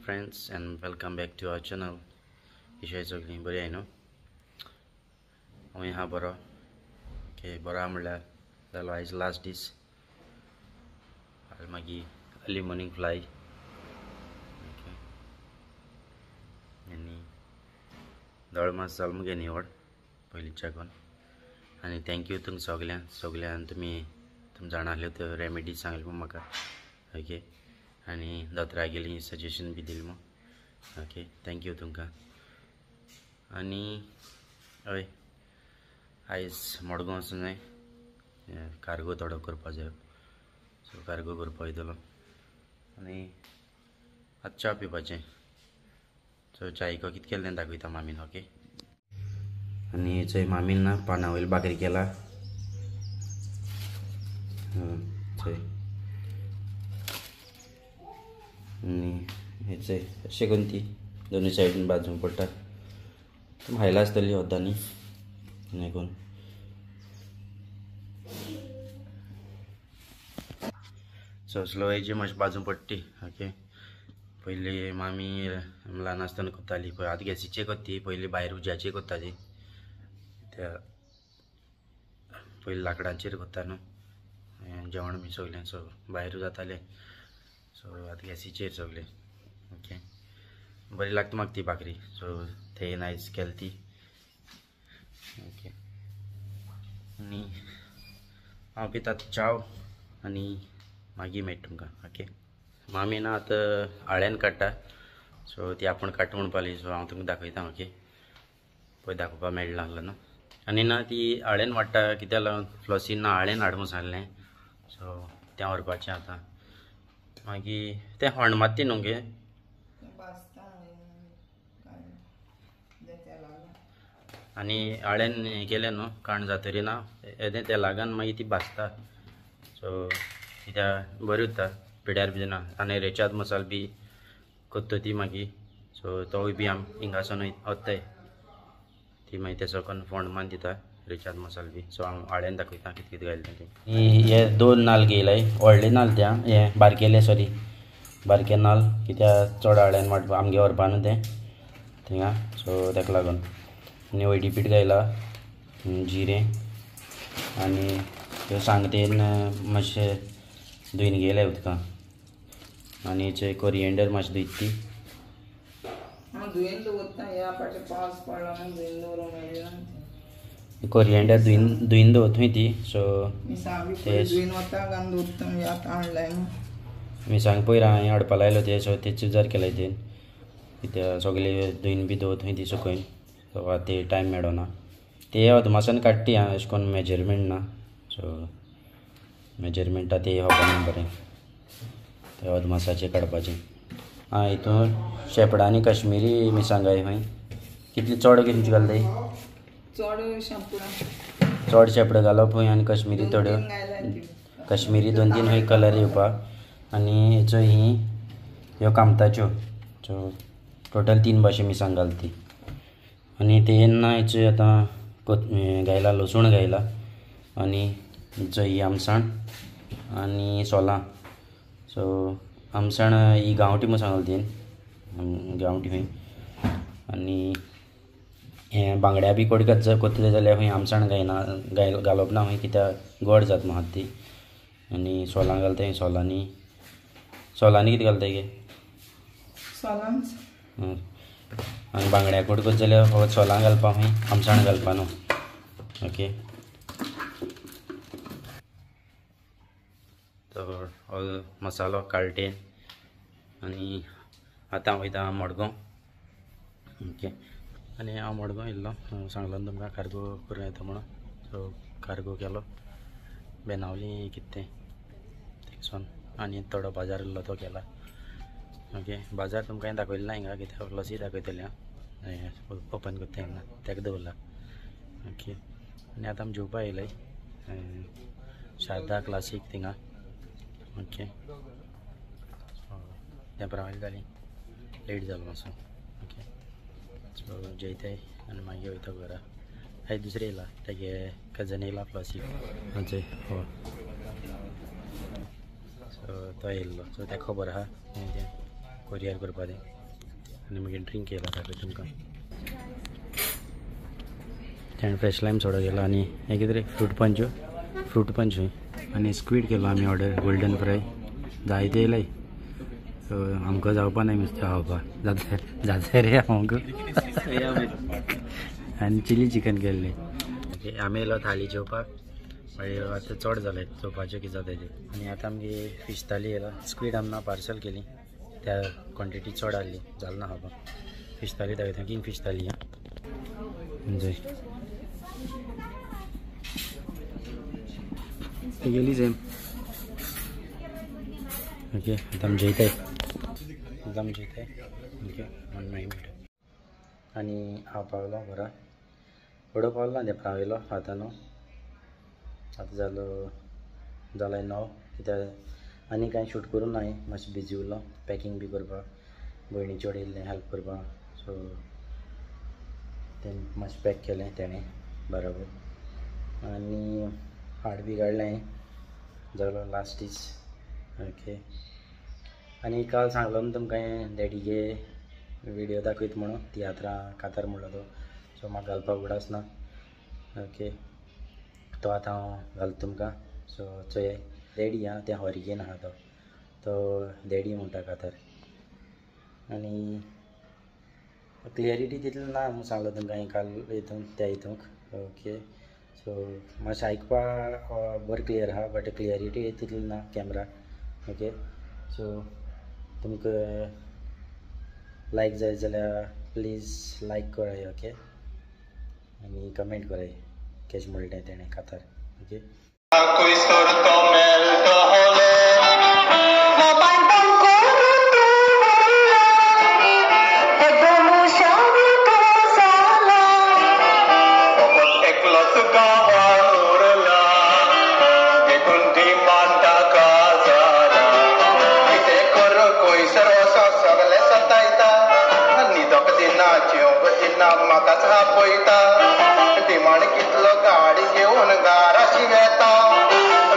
Friends and welcome back to our channel. कशें सगळीं बरी आहाय न्हू? हांवूय आहा बरो. ओके, बरो म्हणल्यार जालो आयज लास्ट दीस. आनी मागीर अर्ली मॉर्निंग फ्लाय. ओके, आनी दोळ मास जालो मुगे निवड पयलींच्याकून. आनी thank you तुमकां सगल्यांक, सगल्यांक तुमी तुमी जाणा आसल्यो त्यो रेमेडीज सांगल्यो म्हाका. ओके, आनी दोतोरागेली सजेशन बी दिलें मग. ओके, thank you तुमकां. आनी हय, आयज मडगांव वचूंक जाय, कार्गो थोडो करपा जायो. सो कार्गो करपा वयतलो आनी आतां च्या पिवपाचें. सो च्यायको कितें केलें तें दाखयता मामीन. ओके, आनी चोय मामीन ना पाना वयली भाकरी केला. चोय, आनी हे चोय अशें करून ती दोनूय सायडीन भाजूंक पडटा. तुमी खायला आसतली ओद्दांनी हें करून. सो स्लो हेजी मातशी भाजूंक पडटी. ओके, पयलीं मामी ल्हान आसतना करताली, पळय आतां गॅसीचेर करता, पयलीं भायर उज्याचेर करताली. त्या पयलीं लांकडांचेर करता न्हू जेवण बी सगळें, सो भायर जातालें. सो आतां गॅसीचेर सगळें. ओके, बरी लागता म्हाका ती भाकरी. सो थंय आयज केली ती. ओके, आनी हांव पिता च्याव आनी मागीर मेळटा तुमकां. ओके, मामी ना आतां आळ्यान काडटा. सो ती आपूण काडटा म्हणपाली. सो हांव तुमकां दाखयता. ओके, पळय दाखोवपा मेळना आसलो न्हू. आनी ना ती आळ्यान वाडटा कित्याक लागून फ्लॉसीन ना आळ्यान हाड म्हूण सांगलें. सो तें व्हरपाचें आतां. मागीर तें होंड मात्ती न्हू गे. आनी आळ्यान हें केलें न्हू काण जातरी ना येदें तेलागान मागीर ती भाजता. सो कित्याक बरी उरता पिड्यार बी जायना. आनी रेचाद मसाल बी करता ती मागीर. सो तोवूय बी आम हिंगासून वताय ती मागीर तेसो करून फोंड मान दिता रेचाद मसाल बी. सो हांव आळ्यान दाखयता कितें कितें घायलें तें. हे दोन नाल्ल घेयलाय, व्हडले नाल्ल ते हे बारकेले, सॉरी बारके नाल्ल, कित्याक चड आळ्यान वांटपा आमगे व्हरपा न्हू तें थिंगा. सो ताका लागून. आनी हळदी पीठ घायला, जिरें आनी त्यो सांगतेन मातशें धुयन घेयलें उदकां. आनी चोय कोरिएंडर मातशें धुयता ती. कोरिएंडर धुयन दवरता ती. सो मिरसांग पयर हांवें हाडपा लायलो ते. सो ते चुजार केले ते कित्याक सगळे धुयन बी दवरता ती सुकयन. सो आतां ते टायम मेळना ते अदमासान काडटी आं, अशें करून मेजरमेंट ना. सो मेजरमेंटा ते खबर ना बरें, ते अदमासाचें काडपाचें. आं, हितून शेपडां आनी काश्मिरी मिरसांग घाय खंय. कितली चड कितली घालताय? चड शेपडां घालप खंय आनी काश्मिरी थोड्यो, काश्मिरी दोन तीन खंय कलर येवपाक. आनी हेचो ही ह्यो कामताच्यो. सो टोटल तीन भाशे मिरसांग घालता ती. आनी ते ना हेचे आतां घायला लसूण घायला आनी हेचो ही आमसाण आनी सोलां. सो आमसाण ही गांवठी म्हूण सांगलें तीन गांवठी खंय. आनी हें बांगड्या बी कोड कोत्तले जाल्यार खंय आमसाण घायना, घालप ना खंय, कित्याक गोड जाता म्हाका ती. आनी सोलां घालता. सोलांनी सोलांनी कितें घालता गे? आनी बांगड्या कोड करता जाल्यार फकत सोलां घालपा खंय, आमसाण घालपा न्हू. ओके, तो ऑल मसालो काळटेन. आनी आतां वयता मडगांव. ओके, आनी हांव मडगांव येयल्लो, सांगलो तुमकां कार्गो करून येता म्हणून. सो कार्गो केलो, बेनावली कितें तें थिंगसून. आनी थोडो बाजार उरलो तो केला. ओके, बाजार तुमकां दाखयलो ना हिंगा, कित्याक लसी दाखयतलें हांव ओपन करता हिंगा ताका दवरला. ओके, आनी आतां आमी जेवपा येयले शारदा क्लासीक थिंगा. ओके, तें प्रमाणे जाली, लेट जालो मातसो. ओके, सो जेयताय आनी मागीर वयता घरा. आयज दुसरें येयला तेगे कजन येयला फ्लॉसी आमचे हो. सो तो येयल्लो, सो ताका खबर आहा तें कोरियर करपा तें. आनी मागीर ड्रिंक केला दाखय तुमकां. तेणें फ्रेश लायम सोडा केला आनी हें कितें रे फ्रूट पंच, फ्रूट पंच आनी स्क्वीड केलो आमी ऑर्डर, गोल्डन फ्राय जायते येयलाय. सो आमकां जावपा ना नुस्तें खावपाक जाता जाता रे आमकां. आनी चिली चिकन केल्लें. ओके आमी येयलो थाली जेवपाक, मागीर आतां चड जालें जेवपाचें कितें जाता तें. आनी आतां आमगे फीश थाली येयला, स्क्वीड आमकां पार्सल केली, त्या क्वॉन्टिटी चड आहली जालें ना खावपाक. फीश थाली दाखयता, किंग फीश थाली. आं एन्जॉय गेली सेम. ओके आतां आमी जेयताय, आतां आमी जेयताय. ओके आनी मागीर मेळटा. आनी हांव पावलो घरा, व्हडो पावलो ना देपरा वयलो आतां न्हू, आतां जालो जालाय 9. कित्याक आनी कांय शूट करूं ना हांवें, मातशें बिजी उरलो पॅकींग बी करपाक, भयणीचे कडेन येयल्लें हेल्प करपाक. सो तें मातशें पॅक केलें तेणें बरोबर, आनी हाड बी काडलें हांवें, जालो लास्ट दीस. ओके आनी काल सांगलो न्हू तुमकां हांवें डॅडीगे विडियो दाखयत म्हणून तियात्रां कातार म्हणलो तो, सो म्हाका घालपाक उगडास ना. ओके तो आतां हांव घालता तुमकां. सो चोयाय डॅडी आं, तें हॉरिकेन आहा तो, तो डॅडी म्हणटा कातार. आनी क्लियरिटी तितली ना म्हूण सांगलो तुमकां हांवें काल हितून त्या हितूंक. ओके सो मातशें आयकपाक बरें क्लियर आहा, बट क्लियरिटी तितली ना कॅमरा. ओके सो तुमकां लायक जाय जाल्यार प्लीज लायक कराय. ओके आनी कमेंट कराय कशें म्हणलें तेणें कातार. ओके डिमांड कितलो गाडी घेवन घराशी वेता,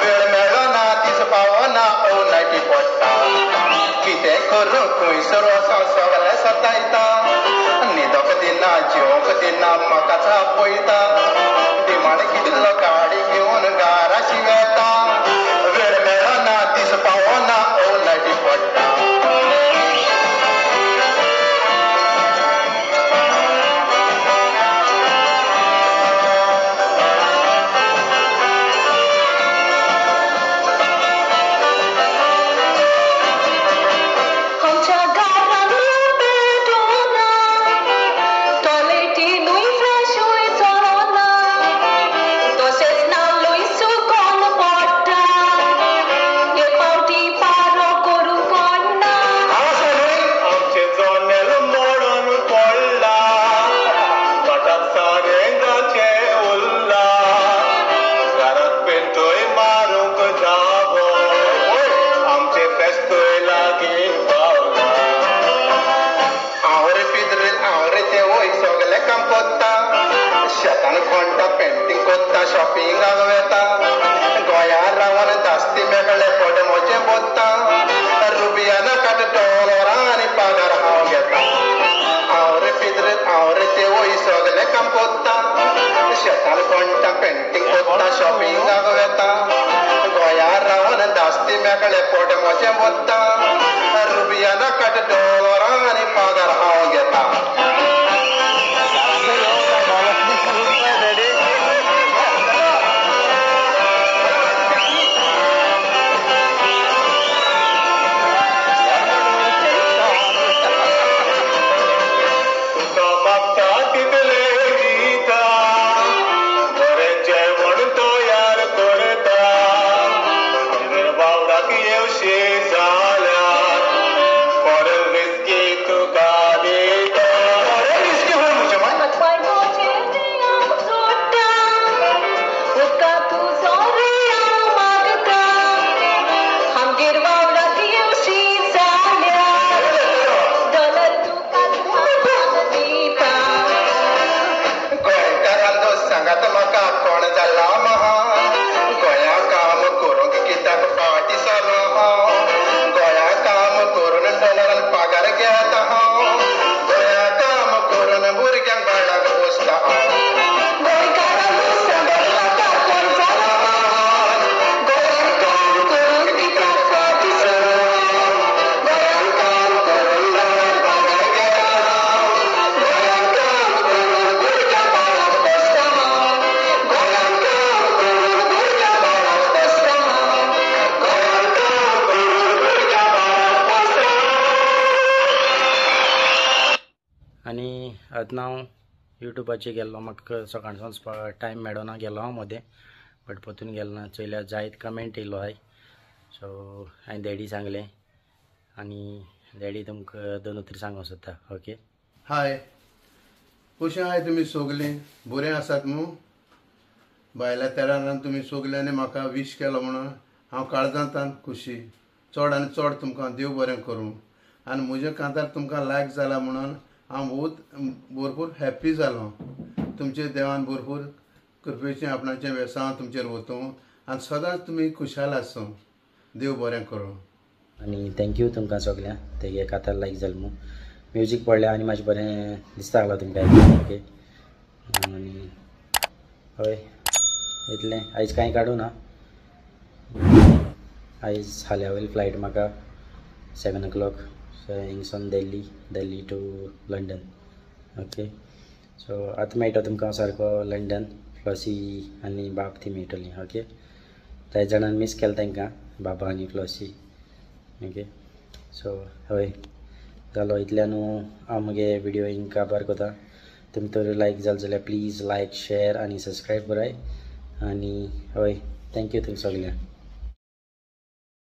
वेळ मेळना दीस पावना नायटी पडटा, कितें करूं खंयसर वचों सगळें सतायता, न्हिदोंक दिना जेवंक दिना म्हाकाच आपयता, डिमांड कितलो गाडी घेवन घराशी वेता, वेळ मेळना दीस पावना नायटी पडटा. शेतान कोणता पेंटींग कोत्ता शॉपिंगाक वेता, गोंया रावन दास्ती मेकळे पोट म्हजें बोत्ता, रुपयान काट डॉलरां आनी पगार हांव घेता, हांव रे पिद्र हांव रे तेवूय सगळें काम कोत्ता, शेतान कोणता पेंटींग कोत्ता शॉपिंगाक वेता, गोंया रावन दास्ती मेकळे पोट म्हजें बोत्ता, रुपयान काट डॉलरां आनी पगार हांव घेता. जाल्यार फॉरेन रिस्की तुका आतां हांव यूट्यूबाचेर गेल्लो, म्हाका सकाळच्यान टायम मेळना गेलो हांव मदें, बट परतून गेलो ना. चोयल्यार जायत कमेंट येयलो आहाय. सो हांवें डॅडी सांगलें आनी डॅडी तुमकां दोन उतरां सांगूंक सोदता. ओके, हाय, कशें आहाय तुमी सोगलीं? बरें आसात मू? भायल्या तेरान तुमी सोगल्यांनी म्हाका विश केलो म्हणून हांव काळजांतान खुशी. चड आनी चड तुमकां देव बरें करूं. आनी म्हज्या कांतार तुमकां लायक जाला म्हणून हांव बहुत भरपूर हॅप्पी जालो. तुमचे देवान भरपूर कृपेचें आपणाचें वेसांव तुमचेर वतूं आनी सदांच तुमी खुशाल आसूं. देव बरें करूं. आनी thank you तुमकां सगळ्यांक तेगे कांतार लायक जालें म्हूण. म्युजीक पडलें आनी मातशें बरें दिसता लागलो तुमकां. ओके, आनी हय इतलें. आयज कांय काडूं ना. आयज फाल्यां वयली फ्लायट म्हाका 7 o'clock. सो हिंगसून Delhi, Delhi to London. Okay, so आतां मेळटा तुमकां सारको लंडन. फ्लॉसी आनी बाब ती मेळटली. ओके, जायते जाणांनी मीस केलें तांकां, बाबा आनी फ्लॉसी. ओके, सो हय जालो इतल्यान हांव म्हगे व्हिडियो हिंग काबार करता. तुमी तर लायक जालें जाल्यार प्लीज लायक, शेर आनी सबस्क्रायब कराय. आनी हय, thank you तुमकां सगळ्यांक.